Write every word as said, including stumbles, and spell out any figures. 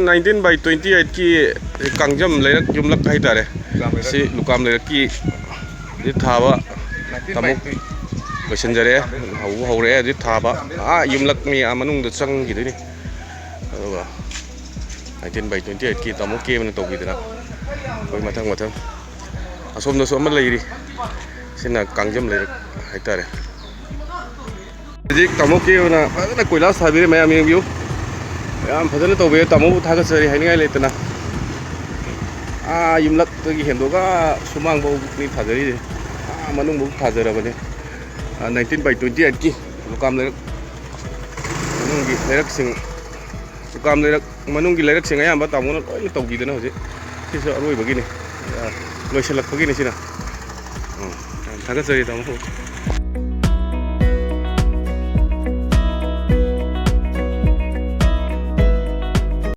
Nineteen by twenty eight ꯀꯤ ꯀꯥꯡꯖꯝ ꯂꯩꯔꯛ ꯌꯨꯝꯂꯛ ꯍꯥꯏꯇꯥꯔꯦ꯫ ꯁꯤ ꯂꯨꯀꯥꯝ ꯂꯩꯔꯛꯀꯤ ꯊꯥꯕ ꯇꯥꯃꯣ ꯂꯣꯏꯁꯤꯟꯖꯔꯦ꯫ ꯍꯧꯕ ꯍꯧꯔꯦ ꯍꯧꯖꯤꯛ ꯊꯥꯕ꯫ ꯑꯥ ꯌꯨꯝꯂꯛ ꯃꯤ ꯑꯥ ꯃꯅꯨꯡꯗ ꯆꯪꯈꯤꯗꯣꯏꯅꯤ꯫ ꯑꯗꯨꯒ nineteen by twenty eight ꯀꯤ ꯇꯥꯃꯣ ꯀꯦꯕꯅ ꯇꯧꯕꯤꯗꯅ ꯑꯩꯈꯣꯏ ꯃꯊꯪ ꯃꯊꯪ ꯑꯁꯣꯝꯗꯁꯨ ꯑꯃ ꯂꯩꯔꯤ꯫ ꯁꯤꯅ ꯀꯥꯡꯖꯝ ꯂꯩꯔꯛ ꯍꯥꯏꯇꯥꯔꯦ꯫ ꯍꯧꯖꯤꯛ ꯇꯥꯃꯣ ꯀꯦꯕꯅ ꯐꯖꯅ ꯀꯣꯏꯂꯥꯁ ꯊꯥꯕꯤꯔꯦ, ꯃꯌꯥꯝ ꯌꯦꯡꯕꯤꯌꯨ꯫ ꯌꯥꯝ ꯐꯖꯅ ꯇꯧꯕꯤꯔꯦ꯫ ꯇꯥꯃꯣꯕꯨ ꯊꯥꯒꯠꯆꯔꯤ ꯍꯥꯏꯅꯤꯡꯉꯥꯏ ꯂꯩꯇꯅ꯫ ꯑꯥ ꯌꯨꯝꯂꯛꯇꯒꯤ ꯍꯦꯟꯗꯣꯛꯑꯒ ꯁꯨꯃꯥꯡꯐꯥꯎꯅꯤ ꯊꯥꯖꯔꯤꯁꯦ꯫ ꯑꯥ ꯃꯅꯨꯡꯐꯥꯎ ꯊꯥꯖꯔꯕꯅꯦ꯫ ꯑꯥ, nineteen by twenty eight ꯀꯤ ꯂꯨꯀꯥꯝ ꯂꯩꯔꯛ ꯃꯅꯨꯡꯒꯤ ꯂꯩꯔꯛꯁꯤꯡ, ꯂꯨꯀꯥꯝ ꯂꯩꯔꯛ ꯃꯅꯨꯡꯒꯤ ꯂꯩꯔꯛꯁꯤꯡ ꯑꯌꯥꯝꯕ ꯇꯥꯃꯣꯅ ꯂꯣꯏꯅ ꯇꯧꯕꯤꯗꯅ ꯍꯧꯖꯤꯛ꯫ ꯁꯤꯁꯨ ꯑꯔꯣꯏꯕꯒꯤꯅꯤ, ꯑꯥ, ꯂꯣꯏꯁꯤꯜꯂꯛꯄꯒꯤꯅꯤ ꯁꯤꯅ꯫ ꯎꯝ, ꯌꯥꯝ ꯊꯥꯒꯠꯆꯔꯤ ꯇꯥꯃꯣ꯫